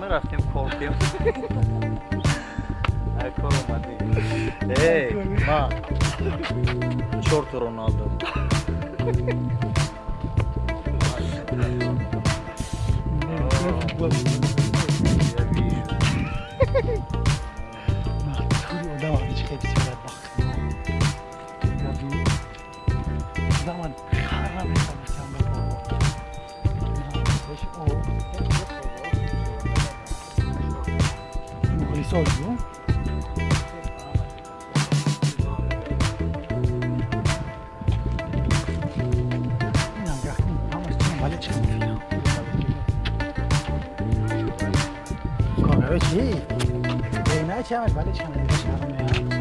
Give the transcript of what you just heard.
Рафтем, кор кем. Ай, кор омадем. Эй, ма чорто Роналдо. Футбол. Я вижу. Тури одам ҳамичи хеле бисёр бахт. Одам хар наметавонистам ба о мухлисо ҷу. Инам гахтин ҳамаш чӣ вале чӣ мефилам. Коргаро чӣ? На, чӣ ҳамаш вале чӣ мефилам.